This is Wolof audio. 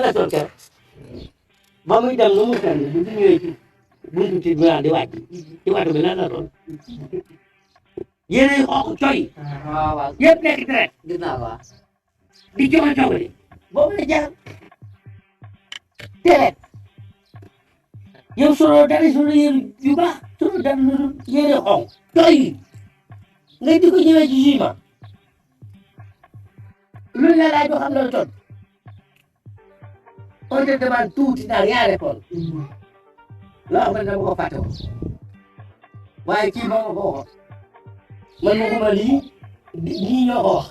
la sol kër ba muy dem nu mu tànn bu ñu ñëwee ci buntu ci bi di wàcc ci wàcc bi lan la doon yéenay xonq coy waaw yëpp nekk traite gis naa ko di joxe coxali boobu la jaar teelet yow solo dara solo yéen yu baax solo dara yéenay xonq coy nga di ko ñëwee ci juma lu la laaj boo xam ne la toll on te demande tout tu n'as rien répondre loo xam ne dama ko fàtte ko waaye kii moo ma ko waxoon man ma ko ma lii ñoo ko wax